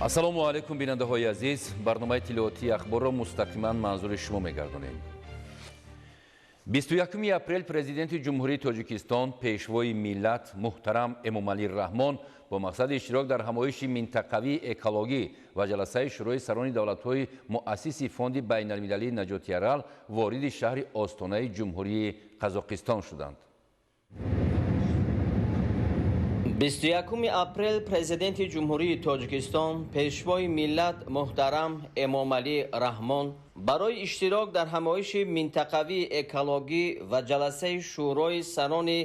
Ассалому алайкум, бинандаҳои азиз. Барномаи иттилоотии ахборро мустақиман манзури шумо мегардонем. 21 апрел Президенти Ҷумҳурии Тоҷикистон, Пешвои миллат муҳтарам Эмомалӣ Раҳмон бо мақсади иштирок дар ҳамоиши минтақавии экологӣ ва ҷаласаи Шӯрои сарони давлатҳои муассиси Фонди байналмилалии наҷоти Арал вориди шаҳри Остонаи Ҷумҳурии Қазоқистон шуданд. 21 апрел Президенти Ҷумҳурии Тоҷикистон, Пешвои миллат муҳтарам Эмомалӣ Раҳмон барои иштирок дар ҳамоиши минтақавии экологӣ ва ҷаласаи Шӯрои сарони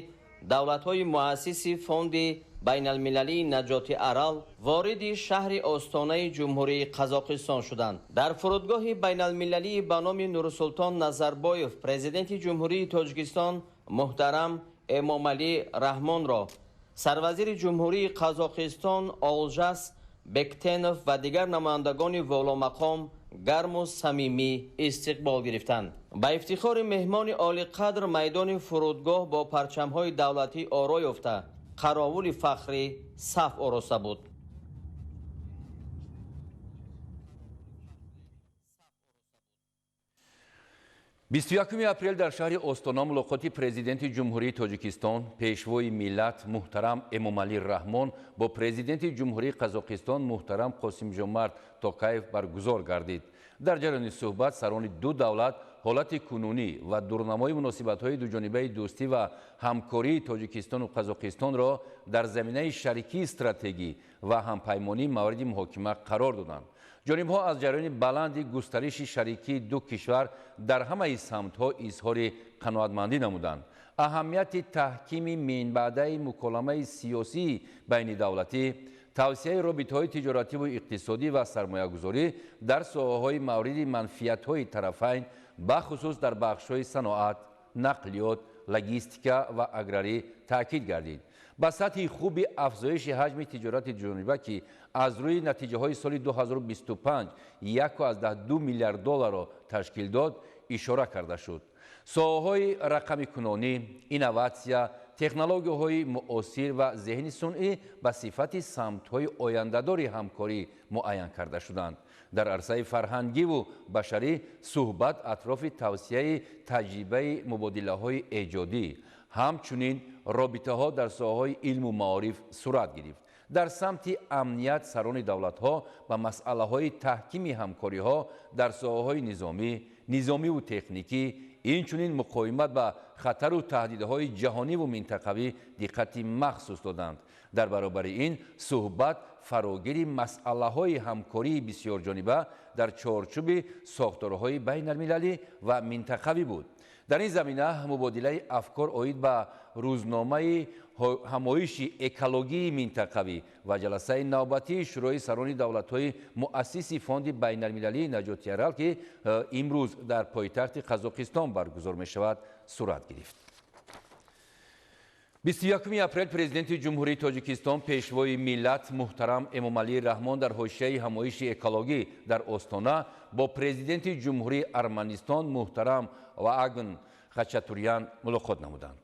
давлатҳои муассиси Фонди байналмилалии наҷоти Арал вориди шаҳри Остонаи Ҷумҳурии Қазоқистон шуданд. Дар фурудгоҳи байналмилалии ба номи Нурсултон Назарбоев Президенти Ҷумҳурии Тоҷикистон муҳтарам Эмомалӣ Раҳмонро сарвазири Ҷумҳурии Қазоқистон Олжас Бектенов ва дигар намояндагони воломақом гарму самимӣ истиқбол гирифтанд. Ба ифтихори меҳмони олиқадр майдони фурудгоҳ бо парчамҳои давлатӣ оро ёфта, қаровули фахрӣ саф ороста буд. 21 апрел дар шаҳри Остона мулоқоти Президенти Ҷумҳурии Тоҷикистон, Пешвои миллат муҳтарам Эмомалӣ Раҳмон бо Президенти Ҷумҳурии Қазоқистон муҳтарам Қосимжомарт Токаев баргузор гардид. Дар ҷараёни суҳбат сарони ду давлат ҳолати кунунӣ ва дурнамои муносибатҳои дуҷонибаи дӯстӣ ва ҳамкории Тоҷикистону Қазоқистонро дар заминаи шарикии стратегӣ ва ҳампаймонӣ мавриди муҳокима қарор доданд. Ҷонибҳо аз ҷараёни баланди густариши шарикии ду кишвар дар ҳамаи самтҳо изҳори қаноатмандӣ намуданд. Аҳамияти таҳкими минбаъдаи муколамаи сиёсии байнидавлатӣ, тавсияи робитаҳои тиҷоративу иқтисодӣ ва сармоягузорӣ дар соҳаҳои мавриди манфиатҳои тарафайн, бахусус дар бахшҳои саноат, нақлиёт, логистика ва аграрӣ таъкид гардид. Ба сатҳи хуби афзоиши ҳаҷми тиҷорати ҷониба, ки аз рӯи натиҷаҳои соли 2025 1,2 миллиард долларро ташкил дод, ишора карда шуд. Соҳаҳои рақамикунонӣ, инноватсия, технологияҳои муосир ва зеҳни сунъӣ ба сифати самтҳои ояндадори ҳамкорӣ муайян карда шуданд. Дар арсаи фарҳангиву башарӣ суҳбат атрофи тавсияи таҷрибаи мубодилаҳои эҷодӣ, ҳамчунин робитаҳо дар соҳаҳои илму маориф сурат гирифт. Дар самти амният сарони давлатҳо ба масъалаҳои таҳкими ҳамкориҳо дар соҳаҳои низомӣ, низомиву техникӣ, инчунин муқовимат ба хатару таҳдидҳои ҷаҳониву минтақавӣ диққати махсус доданд. Дар баробари ин суҳбат фарогири масъалаҳои ҳамкории бисёрҷониба дар чорчӯби сохторҳои байналмилалӣ ва минтақавӣ буд. Дар ин замина мубодилаи афкор оид ба рӯзномаи ҳамоиши экологии минтақавӣ ва ҷаласаи навбатии Шӯрои сарони давлатҳои муассиси Фонди байналмилалии наҷоти Арал, ки имрӯз дар пойтахти Қазоқистон баргузор мешавад, сурат гирифт. 21 апрел Президенти Ҷумҳурии Тоҷикистон, Пешвои миллат муҳтарам Эмомалӣ Раҳмон дар ҳошияи ҳамоиши экологӣ дар Остона бо Президенти Ҷумҳурии Арманистон муҳтарам Ваагн Хачатурян мулоқот намуданд.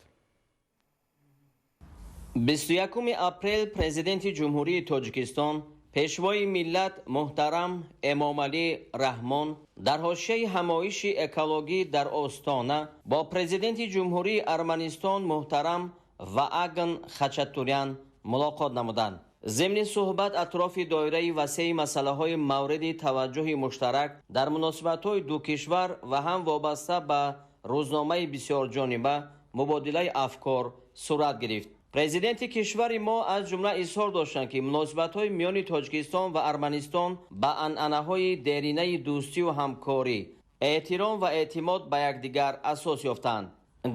21 апрел Президенти Ҷумҳурии Тоҷикистон, Пешвои миллат муҳтарам Эмомалӣ Раҳмон дар ҳошияи ҳамоиши экологӣ дар Остона бо Президенти Ҷумҳурии Арманистон муҳтарам Ваагн Хачатурян мулоқот намуданд. Зимни суҳбат атрофи доираи васеи масъалаҳои мавриди таваҷҷӯҳи муштарак дар муносибатҳои ду кишвар ва ҳам вобаста ба рӯзномаи бисёрҷониба мубодилаи афкор сурат гирифт. Президенти кишвари мо аз ҷумла изҳор доштанд, ки муносибатҳои миёни Тоҷикистон ва Арманистон ба анъанаҳои деринаи дӯстию ҳамкорӣ, эҳтиром ва эътимод ба якдигар асос ёфтанд.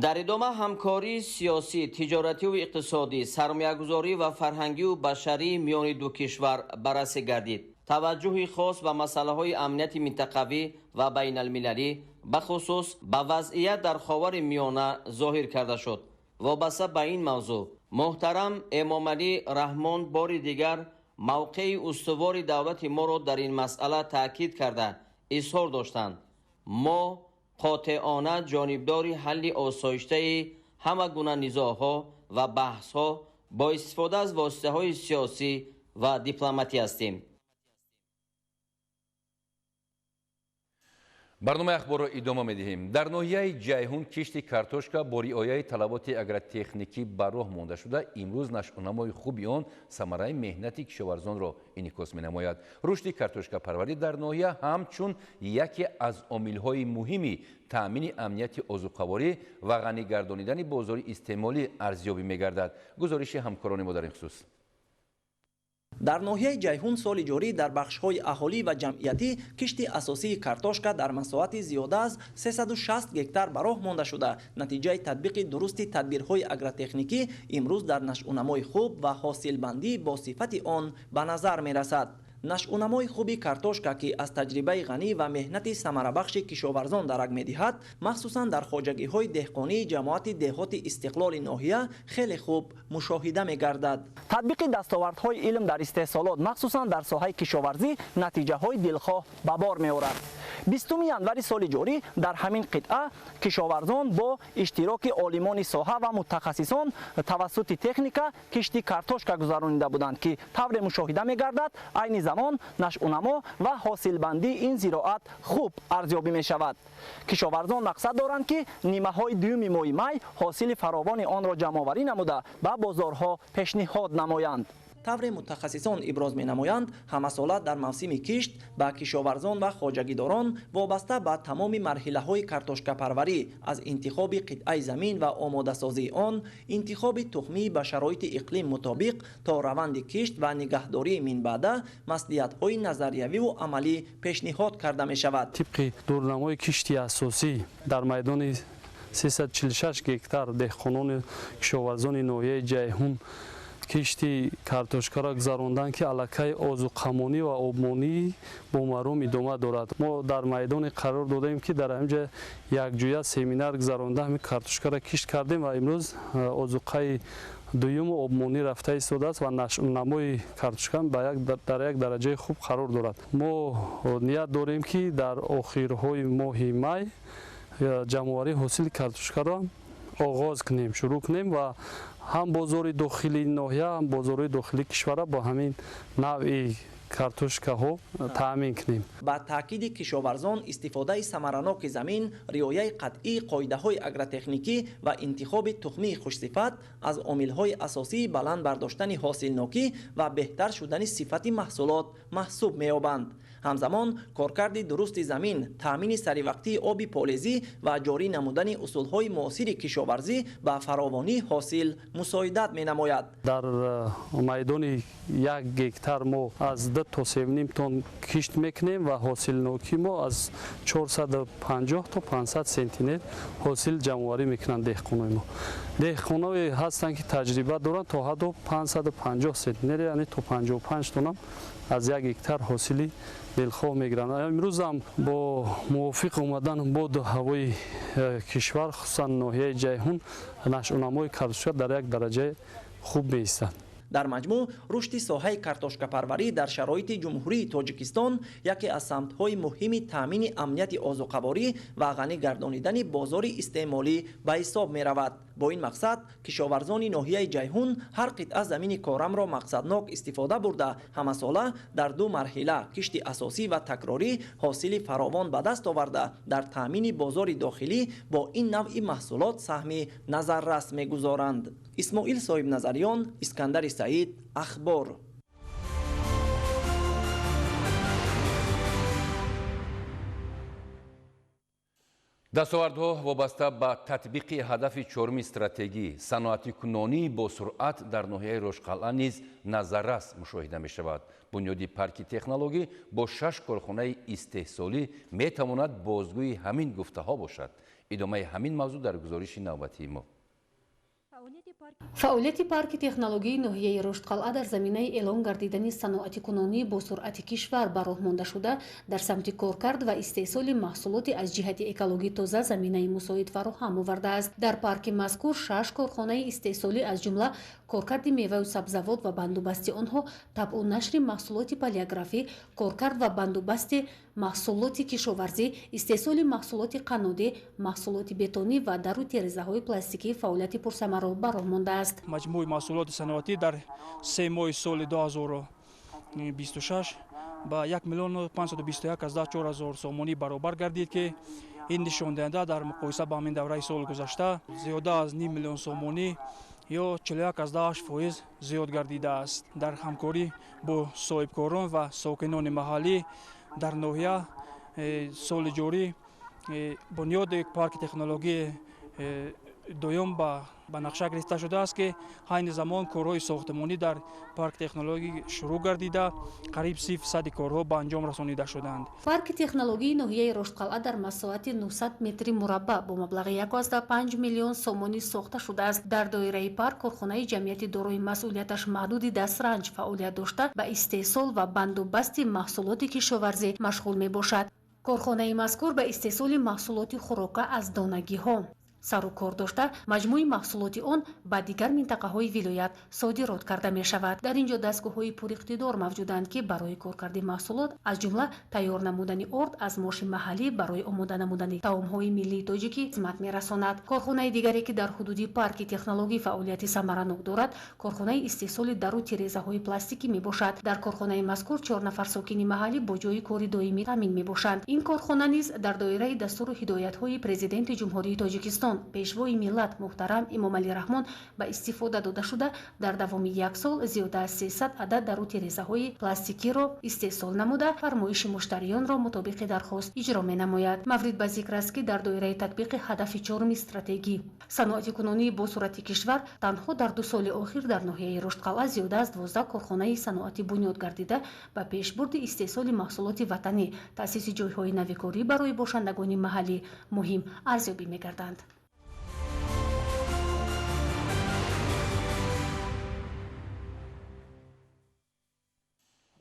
Дар идома ҳамкории сиёсӣ, тиҷоративу иқтисодӣ, сармоягузорӣ ва фарҳангию башарии миёни ду кишвар баррасӣ гардид. Таваҷҷӯҳи хос ба масъалаҳои амнияти минтақавӣ ва байналмилалӣ, бахусус ба вазъият дар Ховари Миёна зоҳир карда шуд. Вобаста ба ин мавзӯъ муҳтарам Эмомалӣ Раҳмон бори дигар мавқеи устувори давлати моро дар ин масъала таъкид карда изҳор доштанд. Мо қотеона ҷонибдори ҳалли осоиштаи ҳама гуна низоъҳо ва баҳсҳо бо истифода аз воситаҳои сиёсӣ ва дипломатӣ ҳастем. Барномаи ахборро идома медиҳем. Дар ноҳияи Ҷайҳун кишти картошка бо риояи талаботи агротехникӣ ба роҳ монда шуда, имрӯз нашъунамои хуби он самараи меҳнати кишоварзонро инъикос менамояд. Рушди картошкапарварӣ дар ноҳия ҳамчун яке аз омилҳои муҳими таъмини амнияти озуқаворӣ ва ғанигардонидани бозори истеъмолӣ арзёбӣ мегардад. Гузориши ҳамкорони мо дар ин хусус. Дар ноҳияи Ҷайҳун соли ҷорӣ дар бахшҳои аҳолӣ ва ҷамъиятӣ кишти асосии картошка дар масоҳати зиёда аз 360 гектар ба роҳ монда шуда, натиҷаи татбиқи дурусти тадбирҳои агротехникӣ имрӯз дар нашъунамои хуб ва ҳосилбандӣ бо сифати он ба назар мерасад. Нашъунамои хуби картошка, ки аз таҷрибаи ғанӣ ва меҳнати самарабахши кишоварзон дарак медиҳад, махсусан дар хоҷагиҳои деҳқонии ҷамоати деҳоти Истиқлоли ноҳия хеле хуб мушоҳида мегардад. Татбиқи дастовардҳои илм дар истеҳсолот, махсусан дар соҳаи кишоварзӣ, натиҷаҳои дилхоҳ ба бор меорад. 20 январи соли ҷорӣ дар ҳамин қитъа кишоварзон бо иштироки олимони соҳа ва мутахассисон тавассути техника кишти картошка гузаронида буданд, ки тавре мушоҳида мегардад, айни замон нашъунамо ва ҳосилбандии ин зироат хуб арзёбӣ мешавад. Кишоварзон мақсад доранд, ки нимаҳои дуюми моҳи май ҳосили фаровони онро ҷамъоварӣ намуда ба бозорҳо пешниҳод намоянд. Тавре мутахассисон иброз менамоянд, ҳамасола дар мавсими кишт ба кишоварзон ва хоҷагидорон вобаста ба тамоми марҳилаҳои картошкапарварӣ аз интихоби қитъаи замин ва омодасозии он, интихоби тухмӣ ба шароити иқлим мутобиқ то раванди кишт ва нигаҳдории минбаъда маслиҳатҳои назариявиву амалӣ пешниҳод карда мешавад. Тибқи дурнамои кишти асосӣ дар майдони 346 гектар деҳқонони кишоварзони ноҳияи Ҷайҳун кишти картошкаро гузаронданд, ки аллакай озуқамонӣ ва обмонӣ бо маром идома дорад. Мо дар майдоне қарор додаем, ки дар ҳаминҷа якҷоя семинар гузаронда ҳамин картошкаро кишт кардем ва имрӯз озуқаи дуюму обмонӣ рафта истодааст ва нашъунамои картошка дар як дараҷаи хуб қарор дорад. Мо ният дорем, ки дар охирҳои моҳи май ҷамъоварии ҳосили картошкаро оғоз кунем, шурӯъ кунем ва ҳам бозори дохилии ноҳия, ҳам бозорҳои дохилии кишварро бо ҳамин навъи картошкаҳо таъмин кунем. Ба таъкиди кишоварзон, истифодаи самараноки замин, риояи қатъии қоидаҳои агротехникӣ ва интихоби тухмии хушсифат аз омилҳои асосии баланд бардоштани ҳосилнокӣ ва беҳтар шудани сифати маҳсулот маҳсуб меёбанд. Ҳамзамон коркарди дурусти замин, таъмини саривақтии оби полезӣ ва ҷорӣ намудани усулҳои муосири кишоварзӣ ба фаровонии ҳосил мусоидат менамояд. Дар майдони 1 гектар мо аз 2 то 3,5 тонн кишт мекунем ва ҳосилнокии мо аз 450 то 500 сентинер ҳосил ҷамъоварӣ мекунанд деҳқонои мо. Деҳқоное ҳастанд, ки таҷриба доранд, то ҳадду 550 сентинер, яъне то 55 тонна аз 1 гектар ҳосили дилхоҳ мегиранд. Имрӯзам бо мувофиқ омадан боду ҳавои кишвар, хусусан ноҳияи Ҷайҳун, нашъунамои картошка дар як дараҷаи хуб меистад. Дар маҷмӯъ рушди соҳаи картошкапарварӣ дар шароити Ҷумҳурии Тоҷикистон яке аз самтҳои муҳими таъмини амнияти озуқаворӣ ва ғанӣ гардонидани бозори истеъмолӣ ба ҳисоб меравад. Бо ин мақсад кишоварзони ноҳияи Ҷайҳун ҳар қитъа замини корамро мақсаднок истифода бурда, ҳамасола дар ду марҳила кишти асосӣ ва такрорӣ ҳосили фаровон ба даст оварда, дар таъмини бозори дохилӣ бо ин навъи маҳсулот саҳми назаррас мегузоранд. Исмоил Соҳибназариён, Искандари Саид, Ахбор. Дастовардҳо вобаста ба татбиқи ҳадафи чоруми стратегӣ саноатикунонии босуръат дар ноҳияи Рошқалъа низ назаррас мушоҳида мешавад. Бунёди парки технологӣ бо 6 корхонаи истеҳсолӣ метавонад бозгӯи ҳамин гуфтаҳо бошад. Идомаи ҳамин мавзӯъ дар гузориши навбатии мо. Фаъолияти парки технологии ноҳияи Роштқалъа дар заминаи эълон гардидани саноатикунонӣ бо суръати кишвар ба роҳ монда шуда, дар самти коркард ва истеҳсоли маҳсулоти аз ҷиҳати экологӣ тоза заминаи мусоид фароҳам овардааст. Дар парки мазкур 6 корхонаи истеҳсолӣ, аз ҷумла коркарди меваю сабзавот ва бандубасти онҳо, табъу нашри маҳсулоти полиографӣ, коркард ва бандубасти маҳсулоти кишоварзӣ, истеҳсоли маҳсулоти қаннодӣ, маҳсулоти бетонӣ ва дару терезаҳои пластикӣ фаъолияти пурсамаро ба роҳ мондааст. Маҷмӯи маҳсулоти саноатӣ дар 3 моҳи соли 2026 Ба 1 миллиону 521,4 ҳазор сомонӣ баробар гардид, ки ин нишондиҳанда дар муқоиса ба ҳамин давраи соли гузашта зиёда аз ним миллион сомонӣ ё 41,8% зиёд гардидааст. Дар ҳамкорӣ бо соҳибкорон ва сокинони маҳаллӣ дар ноҳия соли ҷорӣ бунёди парки технологии дуюм ба нақша гирифта шудааст, ки айни замон корҳои сохтмонӣ дар парки технологӣ шурӯъ гардида, қариб 30% корҳо ба анҷом расонида шуданд. Парки технологии ноҳияи Роштқалъа дар масоҳати 900 метри мураббаъ бо маблағи 1,5 миллион сомонӣ сохта шудааст. Дар доираи парк корхонаи ҷамъияти дорои масъулияташ маҳдуди дастранҷ фаъолият дошта, ба истеҳсол ва бандубасти маҳсулоти кишоварзӣ машғул мебошад. Корхонаи мазкур ба истеҳсоли маҳсулоти хӯрока аз донагиҳо сару кор дошта, маҷмӯи маҳсулоти он ба дигар минтақаҳои вилоят содирот карда мешавад. Дар ин ҷо дастгоҳҳои пуриқтидор мавҷуданд, ки барои коркарди маҳсулот, аз ҷумла тайёр намудани орд аз моши маҳаллӣ барои омода намудани таомҳои миллии тоҷикӣ хизмат мерасонад. Корхонаи дигаре, ки дар ҳудуди парки технологӣ фаъолияти самаранок дорад, корхонаи истеҳсоли дару тирезаҳои пластикӣ мебошад. Дар корхонаи мазкур 4 нафар сокини маҳаллӣ бо ҷойи кори доимӣ таъмин мебошанд. Ин корхона низ дар доираи дастуру ҳидоятҳои Президенти Ҷумҳурии Тоҷикистон, Пешвои миллат муҳтарам Эмомалӣ Раҳмон ба истифода дода шуда, дар давоми як сол зиёда аз 300 адад дару тирезаҳои пластикиро истеҳсол намуда, фармоиши муштариёнро мутобиқи дархост иҷро менамояд. Маврид ба зикр аст, ки дар доираи татбиқи ҳадафи чоруми стратегӣ саноатикунонии босуръати кишвар танҳо дар 2 соли охир дар ноҳияи Рӯштқалъа зиёда аз 12 корхонаи саноатӣ бунёд гардида, ба пешбурди истеҳсоли маҳсулоти ватанӣ, таъсиси ҷойҳои навикорӣ барои бошандагони маҳаллӣ муҳим арзёбӣ мегарданд.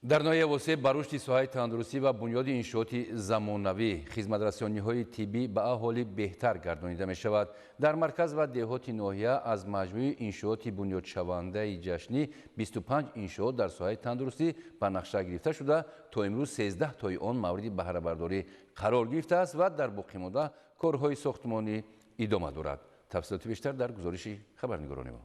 Дар ноҳияи Восеъ ба рушди соҳаи тандурустӣ ва бунёди иншооти замонавӣ хизматрасониҳои тиббӣ ба аҳолӣ беҳтар гардонида мешавад. Дар марказ ва деҳоти ноҳия аз маҷмӯи иншооти бунёдшавандаи ҷашнӣ 25 иншоот дар соҳаи тандурустӣ ба нақша гирифта шуда, то имрӯз 13 тои он мавриди баҳрабардорӣ қарор гирифтааст ва дар боқимонда корҳои сохтмонӣ идома дорад. Тафсилоти бештар дар гузориши хабарнигорони мо.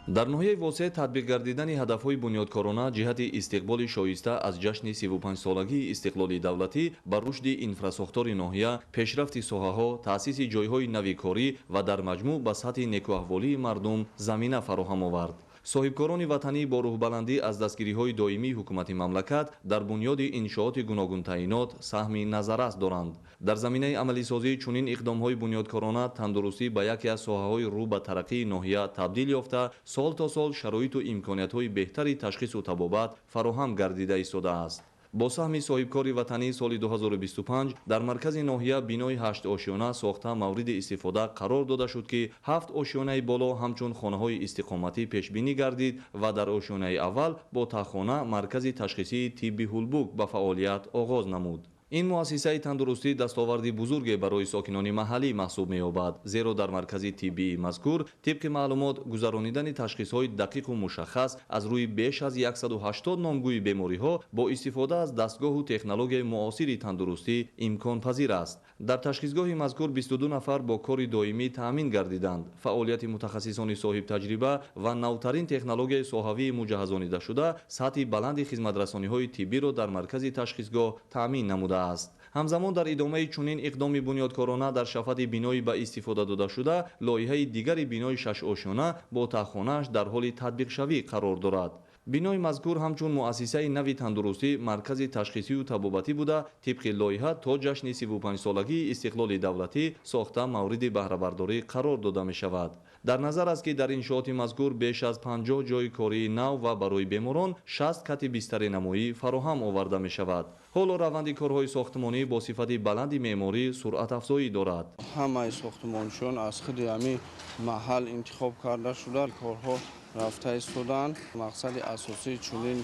Дар ноҳияи Восеъ татбиқ гардидани ҳадафҳои бунёдкорона ҷиҳати истиқболи шоиста аз ҷашни 35-солагии истиқлоли давлатӣ ба рушди инфрасохтори ноҳия, пешрафти соҳаҳо, таъсиси ҷойҳои нави корӣ ва дар маҷмӯъ ба сатҳи некӯаҳволии мардум замина фароҳам овард. Соҳибкорони ватанӣ бо рӯҳбаландӣ аз дастгириҳои доимии ҳукумати мамлакат дар бунёди иншооти гуногунтаъинот саҳми назаррас доранд. Дар заминаи амалисозии чунин иқдомҳои бунёдкорона тандурустӣ ба яке аз соҳаҳои рӯ ба тараққии ноҳия табдил ёфта, сол то сол шароиту имкониятҳои беҳтари ташхису табобат фароҳам гардида истодааст. Бо саҳми соҳибкори ватанӣ соли 2025 дар маркази ноҳия бинои 8 ошёна сохта мавриди истифода қарор дода шуд, ки 7 ошёнаи боло ҳамчун хонаҳои истиқоматӣ пешбинӣ гардид ва дар ошёнаи аввал бо таҳхона маркази ташхисии тибби Ҳулбук ба фаъолият оғоз намуд. Ин муассисаи тандурустӣ дастоварди бузурге барои сокинони маҳаллӣ маҳсуб меёбад, зеро дар маркази тиббии мазкур тибқи маълумот гузаронидани ташхисҳои дақиқу мушаххас аз рӯи беш аз 180 номгӯи бемориҳо бо истифода аз дастгоҳу технологияи муосири тандурустӣ имконпазир аст. Дар ташхисгоҳи мазкур 22 нафар бо кори доимӣ таъмин гардиданд. Фаъолияти мутахассисони соҳибтаҷриба ва навтарин технологияи соҳавии муҷаҳҳазонидашуда сатҳи баланди хизматрасониҳои тиббиро дар маркази ташхисгоҳ таъмин намудааст. Ҳамзамон дар идомаи чунин иқдоми бунёдкорона дар шафати бинои ба истифода додашуда лоиҳаи дигари бинои 6 ошёна бо таҳхонааш дар ҳоли татбиқшавӣ қарор дорад. Бинои мазкур ҳамчун муассисаи нави тандурустӣ маркази ташхисию табобатӣ буда, тибқи лоиҳа то ҷашни 35-солагии истиқлоли давлатӣ сохта мавриди баҳрабардорӣ қарор дода мешавад. Дар назар аст, ки дар иншооти мазкур беш аз 50 ҷойи кории нав ва барои беморон 60 кати бистаринамоӣ фароҳам оварда мешавад. Ҳоло раванди корҳои сохтмонӣ бо сифати баланди меъморӣ суръатафзоӣ дорад. Ҳамаи сохтмончиён аз худи ҳамин маҳал интихоб карда шуда, корҳо рафта истодаанд. Мақсади асосии чунин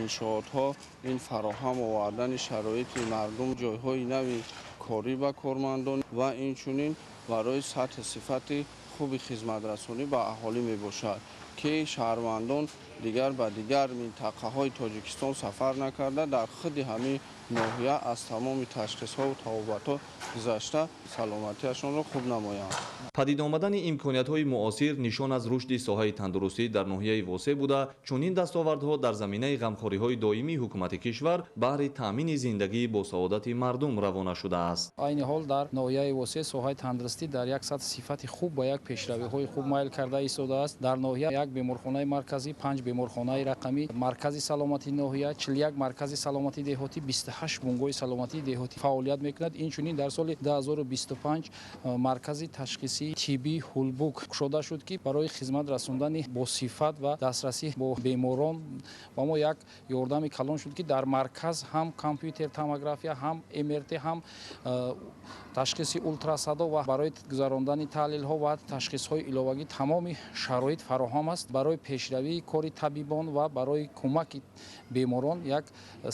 иншоотҳо ин фароҳам овардани шароити мардум, ҷойҳои нави корӣ ба кормандон ва инчунин барои сатҳи сифати хуби хизматрасонӣ ба аҳолӣ мебошад, ки шаҳрвандон дигар ба дигар минтақаҳои Тоҷикистон сафар накарда, дар худи ҳамин ноҳия аз тамоми ташхисҳо ва табобатҳо гузашта саломатиашонро хуб намоянд. Падид омадани имкониятҳои муосир нишон аз рушди соҳаи тандурустӣ дар ноҳияи Восеъ буда, чунин дастовардҳо дар заминаи ғамхориҳои доимии ҳукумати кишвар баҳри таъмини зиндагии босаодати мардум равона шудааст. Айни ҳол дар ноҳияи Восеъ соҳаи тандурустӣ дар як сатҳи сифати хуб ба як пешравиҳои хуб майл карда истодааст. Дар ноҳия як беморхонаи марказӣ, 5 беморхонаи рақамӣ, маркази саломатии ноҳия, 41 маркази саломатии деҳотӣ, 28 бунгоҳи саломатии деҳотӣ фаъолият мекунад. Инчунин дар соли 2025 маркази ташхисии тиббии Ҳулбук кушода шуд, ки барои хизмат расондани босифат ва дастрасӣ бо беморон ба мо як ёрдами калон шуд, ки дар марказ ҳам компютер томография, ҳам МРТ, ҳам ташхиси ултрасадо ва барои гузарондани таҳлилҳо ва ташхисҳои иловагӣ тамоми шароит фароҳам аст. Барои пешравии кори табибон ва барои кӯмаки беморон як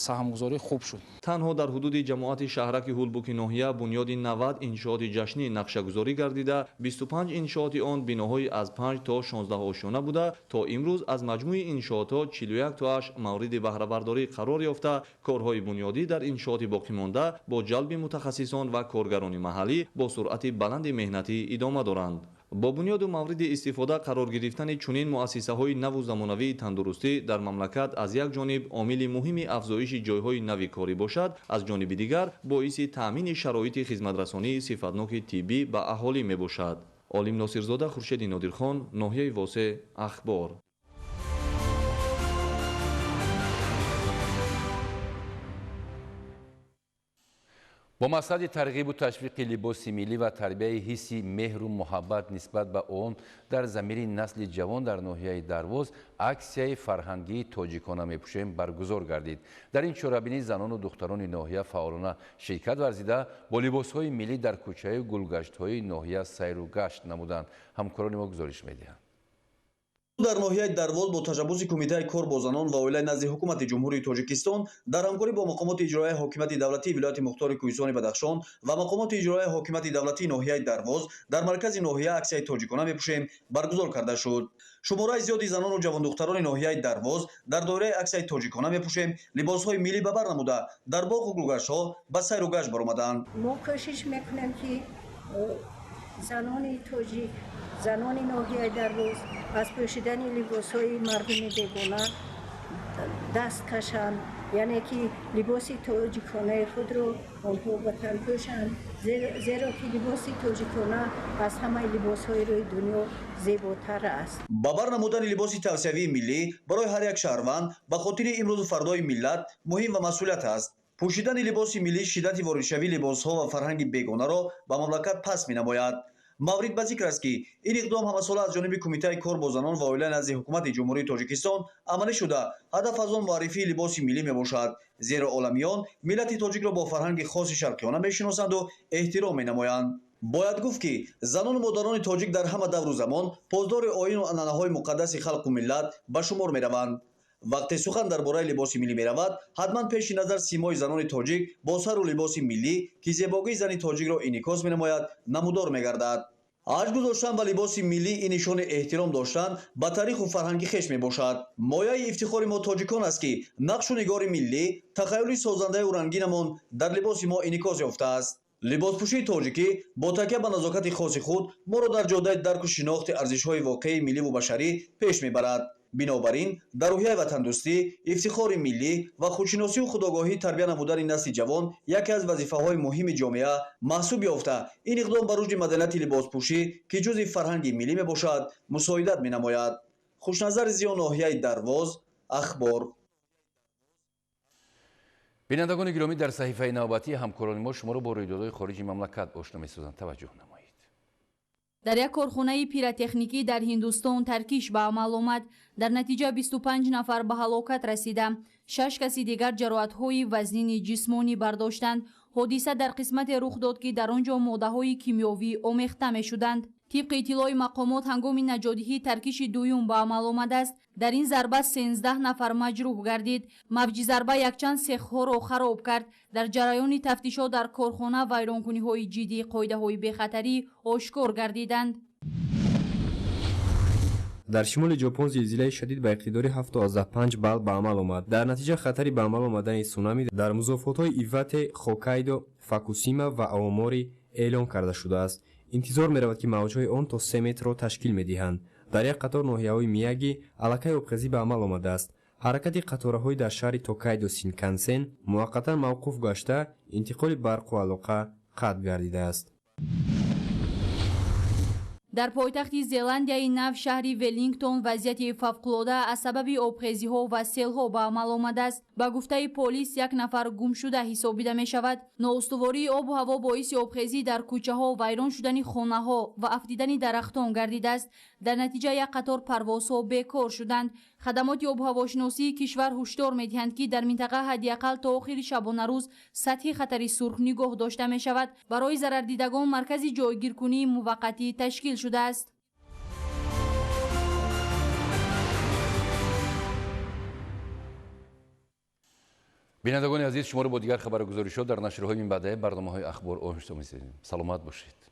саҳмгузорӣ хуб шуд. Танҳо дар ҳудуди ҷамоати шаҳраки Ҳулбуки ноҳия бунёди 90 иншооти ҷашнӣ нақшагузорӣ гардида, 25 иншооти он биноҳои аз 5 то 16 ошёна буда, то имрӯз аз маҷмӯи иншоотҳо 41 тоаш мавриди баҳрабардорӣ қарор ёфта, корҳои бунёдӣ дар иншооти боқимонда бо ҷалби мутахассисон ва коргарони маҳаллӣ бо суръати баланди меҳнатӣ идома доранд. Бо бунёду мавриди истифода қарор гирифтани чунин муассисаҳои наву замонавии тандурустӣ дар мамлакат аз як ҷониб омили муҳими афзоиши ҷойҳои нави корӣ бошад, аз ҷониби дигар боиси таъмини шароити хизматрасонии сифатноки тиббӣ ба аҳолӣ мебошад. Олим Носирзода, Хуршеди Нодирхон, ноҳияи Восеъ, Ахбор. Бо мақсади тарғибу ташвиқи либоси миллӣ ва тарбияи ҳисси меҳру муҳаббат нисбат ба он дар замири насли ҷавон дар ноҳияи Дарвоз аксияи фарҳангии тоҷикона мепӯшем баргузор гардид. Дар ин чорабинӣ занону духтарони ноҳия фаъолона ширкат варзида, бо либосҳои миллӣ дар кӯчаю гулгаштҳои ноҳия сайру гашт намуданд. Ҳамкорони мо гузориш медиҳанд. Дар ноҳияи Дарвоз бо ташаббуси Кумитаи кор бо занон ва оилаи назди ҳукумати Ҷумҳурии Тоҷикистон дар ҳамкорӣ бо мақомоти иҷроияи ҳокимияти давлатии вилояти мухтори Кӯҳистони Бадахшон ва мақомоти иҷроияи ҳокимияти давлатии ноҳияи Дарвоз дар маркази ноҳия аксияи тоҷикона мепӯшем баргузор карда шуд. Шумораи зиёди занону ҷавондухтарони ноҳияи Дарвоз дар доираи аксияи тоҷикона мепӯшем либосҳои миллӣ ба бар намуда дар боғу гулгаштҳо ба сайру гашт баромаданд. Мо кӯшиш мекунем, ки занони тоҷик, занони ноҳияи Дарвоз аз пӯшидани либосҳои мардуми бегона даст кашанд, яъне ки либоси тоҷиконаи худро онҳо ба тан пӯшанд, зеро ки либоси тоҷикона аз ҳамаи либосҳои рӯи дунё зеботар аст. Ба бар намудани либоси тавсиявии миллӣ барои ҳар як шаҳрванд ба хотири имрӯзу фардои миллат муҳим ва масъулият аст. Пӯшидани либоси миллӣ шиддати воридшавии либосҳо ва фарҳанги бегонаро ба мамлакат паст менамояд. Маврид ба зикр аст, ки ин иқдом ҳамасола аз ҷониби Кумитаи кор бо занон ва оила назди ҳукумати Ҷумҳурии Тоҷикистон амалӣ шуда, ҳадаф аз он муаррифии либоси миллӣ мебошад, зеро оламиён миллати тоҷикро бо фарҳанги хоси шарқиёна мешиносанду эҳтиром менамоянд. Бояд гуфт, ки занону модарони тоҷик дар ҳама давру замон посдори оину анъанаҳои муқаддаси халқу миллат ба шумор мераванд. Вақте сухан дар бораи либоси миллӣ меравад, ҳатман пеши назар симои занони тоҷик бо сару либоси миллӣ, ки зебогии зани тоҷикро инъикос менамояд, намудор мегардад. Арҷ гузоштан ба либоси миллӣ ин нишони эҳтиром доштан ба таъриху фарҳанги хеш мебошад. Мояи ифтихори мо тоҷикон аст, ки нақшу нигори миллӣ, тахайюли созандаю рангинамон дар либоси мо инъикос ёфтааст. Либоспӯшии тоҷикӣ бо такя ба назокати хоси худ моро дар ҷодаи дарку шинохти арзишҳои воқеии милливу башарӣ пеш мебарад. Бинобар ин дар рӯҳияи ватандӯстӣ, ифтихори миллӣ ва худшиносию худогоҳӣ тарбия намудани насли ҷавон яке аз вазифаҳои муҳими ҷомеа маҳсуб ёфта, ин иқдом ба рушди маданияти либоспӯшӣ, ки ҷузъи фарҳанги миллӣ мебошад, мусоидат менамояд. Хушназар Зиё, ноҳияи Дарвоз, Ахбор. Бинандагони гиромӣ, дар саҳифаи навбатӣ ҳамкорони мо шуморо бо рӯйдодҳои хориҷи мамлакат ошно месозанд. Таваҷҷӯҳ намоед. Дар як корхонаи пиротехникӣ дар Ҳиндустон таркиш ба амал омад. Дар натиҷа 25 нафар ба ҳалокат расида, 6 каси дигар ҷароҳатҳои вазнини ҷисмонӣ бардоштанд. Ҳодиса дар қисмате рух дод, ки дар он ҷо моддаҳои кимиёвӣ омехта мешуданд. Тибқи иттилои мақомот, ҳангоми наҷотдиҳӣ таркиши дуюм ба амал омадааст. Дар ин зарба 13 нафар маҷрӯҳ гардид. Мавҷи зарба якчанд сехҳоро хароб кард. Дар ҷараёни тафтишот дар корхона вайронкуниҳои ҷиддии қоидаҳои бехатарӣ ошкор гардиданд. Дар шимоли Ҷопон зилзилаи шадид ба иқтидори 7,5 балл ба амал омад. Дар натиҷа хатари ба амал омадани сунами дар музофотҳои Ивате, Хоккайдо, Фукусима ва Аомори эълон карда шудааст. Интизор меравад, ки мавҷҳои он то 3 метрро ташкил медиҳанд. Дар як қатор ноҳияҳои Мияги аллакай обхезӣ ба амал омадааст. Ҳаракати қатораҳои дар шаҳри Токайдо Синкансен муваққатан мавқуф гашта, интиқоли барқу алоқа қатъ гардидааст. Дар пойтахти Зеландияи Нав, шаҳри Веллингтон, вазъияти фавқулода аз сабаби обхезиҳо ва селҳо ба амал омадааст. Ба гуфтаи полис, як нафар гумшуда ҳисобида мешавад. Ноустувории обу ҳаво боиси обхезӣ дар кӯчаҳо, вайрон шудани хонаҳо ва афтидани дарахтон гардидааст. Дар натиҷа як қатор парвозҳо бекор шуданд. Хадамоти обуҳавошиносии кишвар ҳушдор медиҳанд, ки дар минтақа ҳадди ақал то охири шабонарӯз сатҳи хатари сурх нигоҳ дошта мешавад. Барои зарардидагон маркази ҷойгиркунии муваққатӣ ташкил шудааст. Бинандагони азиз, шуморо бо дигар хабаргузоришҳо дар нашрҳои минбаъдаи барномаҳои Ахбор ошно месозем. Саломат бошед.